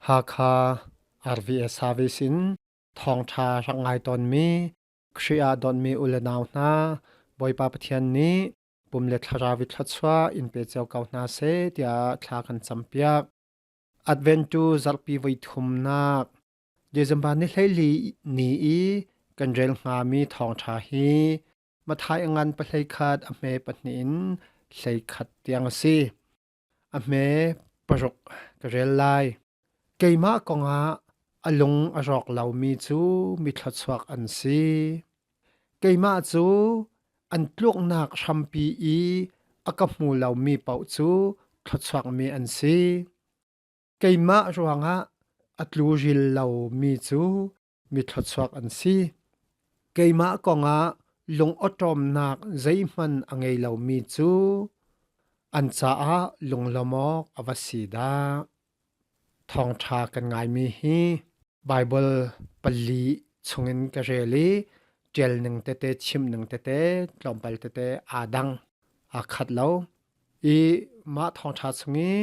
Hakha RVA Service in thawngṭha rak ngai tawnmi Khrih ah dawtmi u le nau hna, Bawipa Pathian nih pum le thlarau i thluachuah in pe cio ko hna seh tiah thla kan campiak. Adventu zarhpi voi thumnak December ni 14 ni i kan rel hngami thawngṭha hi Mathai a ngan pahlei khat a hme pahnih in hlei khat tiang a si. A hme paruk ka rel lai. Keimah kongah a lung a rawk lomi cu mi thluachuak an si. Keimah cu an tluknak hrampi i a ka hmu lomi paoh cu thluachuakmi an si. Keimah ruangah a tluril lomi cu mi thluachuak an si. Keimah kongah lung awṭawmnak zeihmanh a ngei lomi cu an caah lunglawm awk a va si dah. Thawngṭha kan ngaimi hi Baibal pali chungin ka rel i ṭial ning tete, chim ning tete, tlawmpal tete aa dang, aa khat lo. I mah thawngṭha chung i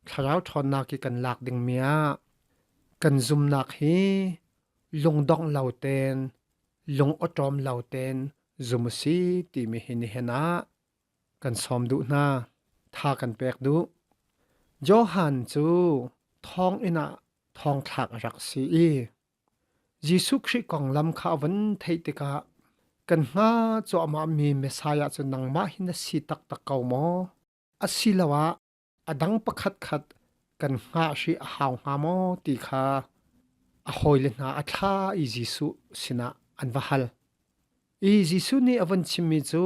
thlarau ṭhawnnak i kan lak dingmi ah kan zumnak hi lungdongh lo tein, lung awṭawm lo tein zum u si timi hi nihin ah kan sawm duh hna, tha kan pek duh. Johan cu thonginn ah thongthlak a rak si i Jesuh Khrih konglam kha a vun theih tikah kan hnga cuahmahmi Messiah cu nangmah hi na si taktak ko maw? Asiloah a dang pakhatkhat kan hngah hrih a hau hnga maw ti kha a hawile hna a thla i Jesuh sinah an va hal. I Jesuh nih a vun chimmi cu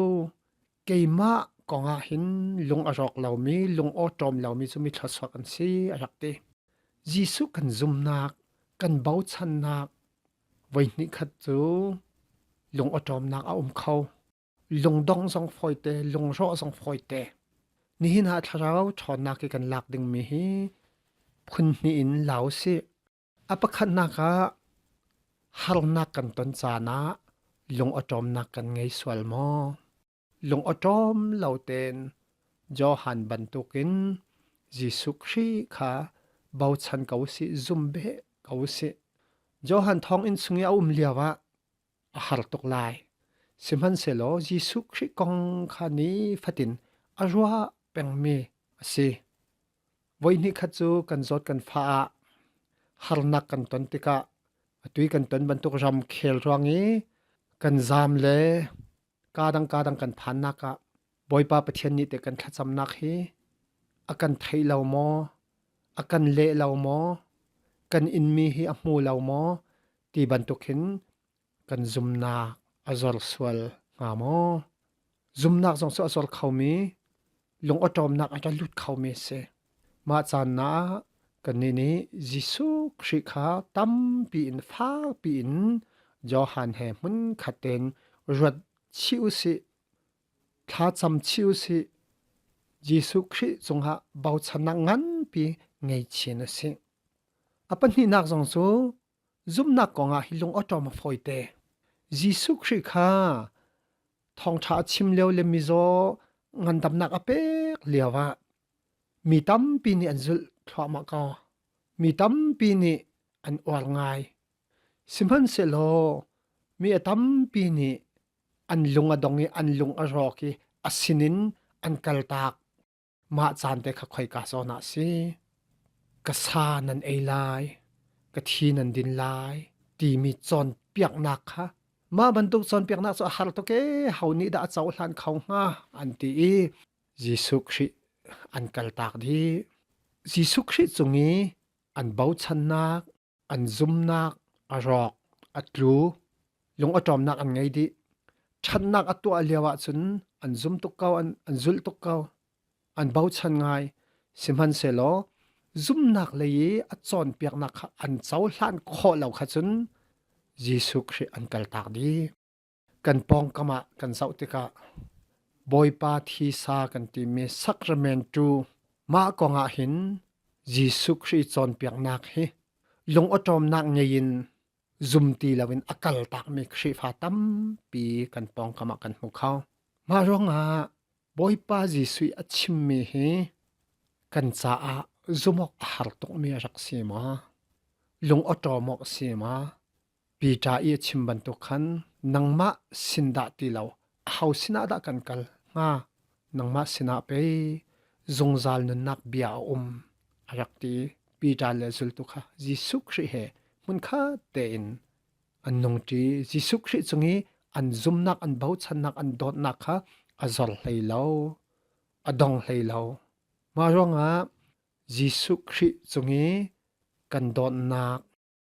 keimah kongah hin lung a rawk lomi, lung awṭawm lomi cu mi thluachuak an si a rak ti. Jesuh kan zumnak, kan bochannak voihnih khat cu lung awṭawmnak a um kho. Lungdong zong fawite, lungrawh zong fawite. Nihin ah thlarau ṭhawnnak i kan lak dingmi hi phun hnih in la usih. A pakhatnak ah harnak kan ton caan ah lung awṭawmnak kan ngei sual maw? Lung awṭawm lo tein Johan bantukin Jesuh Khrih kha bochan ko usih, zum beh ko usih. Johan thawnginn chung i a um lio ah a har tuk lai. Sihmanhsehlaw Jesuh Khrih kong kha nifatin a ruah pengmi a si. Voihnih khat cu kan zawt kan fah ah harnak kan ton tikah atui kan ton bantuk ramkhel ruang i kan zaam le kaa dang kan phannak ah Bawipa Pathian nih teh kan thlacamnak hi a kan thei lo maw? A kan leh lo maw? Kan inmi hi a hmu lo maw? Ti bantuk hin kan zumnak a zor sual hnga maw? Zumnak zong cu a zor khomi, lung awṭawmnak a ra lut khomi a si. Mah caan ah kannih nih Jesuh Khrih kha tampi in fakpi in Johan he hmunkhat tein ruat chih u sih, thlacam chih u sih. Jesuh Khrih cungah bochannak nganpi ngei chin u sih. A pahnihnak zong cu Zumhnak kongah hi lung awṭawm a fawite. Jesuh Khrih kha thawngṭha a chim lio le mizaw ngandamnak a pek lio ah mi tampi nih an zulh thluahmah ko. Mi tampi nih an uar ngai. Sihmanhsehlaw mi a tampi nih an lung a dong i an lung a rawk i a sinin an kaltak. Mah caan te kha khoika zawn ah si? Ka sa nan ei lai, ka thi nan din lai timi cawnpiaknak kha mah bantuk cawnpiaknak cu a har tuk ee, ho nih dah a cohlan kho hnga an ti i Jesuh Khrih an kaltak dih. Jesuh Khrih cung i an bochannak, an zumnak a rawk, a tlu, lung awṭawmnak an ngei dih. Ṭhatnak a tuah lio ahcun an zum tuk ko, an, an zulh tuk ko, an bochan ngai. Sihmanhsehlaw zumnak lei i a cawnpiaknak kha an cohlan khawh lo kha cun Jesuh Khrih an kaltak dih. Kan pawngkam ah kan zoh tikah Bawipa thisa kan timi sacrament tu mah kong ah hin Jesuh Khrih cawnpiaknak hi lung awṭawmnak ngei in zum ti loin a kaltakmi Khrihfa tampi kan pawngkam ah kan hmu kho. Mah ruangah Bawipa Jesuh a chimmi hi kan caah Zumawk a har tukmi a rak si ma? Lung awṭawm awk a si ma? Peter i a chim bantuk khan nangmah sin dah ti lo aho sinah dah kan kal hnga? Nangmah sinah pei zungzal nunnak bia a um a rak ti. Peter le zultu kha Jesuh Khrih he hmunkhat tein an nungṭi. Jesuh Khrih cung i an zumnak, an bochannak, an dawtnak kha a zor hlei lo, a dong hlei lo. Mah ruangah Jesuh Khrih cung i kan dawtnak,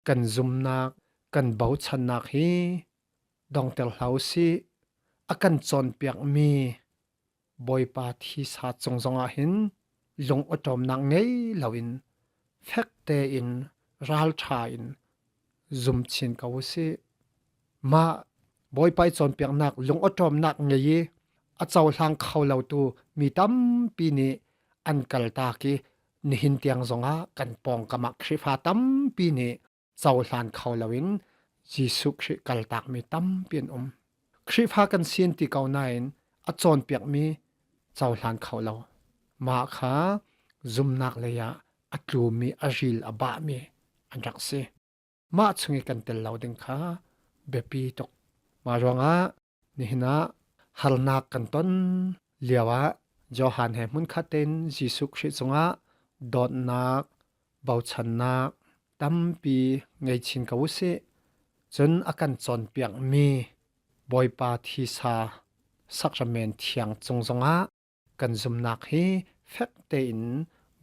kan zumnak, kan bochannak hi dongter hlah u sih. A kan cawnpiakmi Bawipa thisa cung zongah hin lung awṭawmnak ngei loin fek tein ralṭha in zum chin ko u sih. Mah Bawipa i cawnpiaknak lung awṭawmnak ngei i a cohlang kho lotu mi tampi nih an kaltak i nihin tiang zongah kan pawngkam ah Khrihfa tampi nih cohlan kho loin Jesuh Khrih kaltakmi tampi an um. Khrihfa kan sin ti ko nain a cawnpiakmi cohlan kho lo. Mah kha zumnak lei ah a tlumi, a ril a bahmi an rak si. Mah chung i kan tel lo ding kha biapi tuk. Mah ruangah Nihin ah harnak kan ton lioah Johan he hmunkhat tein Jesuh Khrih cungah dawtnak, bochannak tampi ngei chin ko u sih. Cun a kan cawnpiakmi Bawipa thisa sakramen thiang cung zongah kan zumnak hi fek tein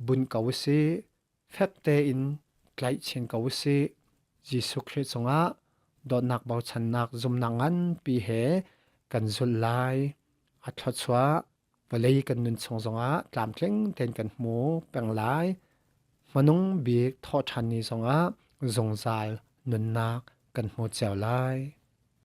bunh ko u sih, fek tein tlaih chin ko u sih. Jesuh Khrih cungah dawtnak bochannak zumnak nganpi he kan zulh lai. A thluachuah vawlei kan nun chung zongah tlamtling tein kan hmu peng lai. Hmanung bik thawhṭhan ni zongah zungzal nunnak kan hmu cio lai.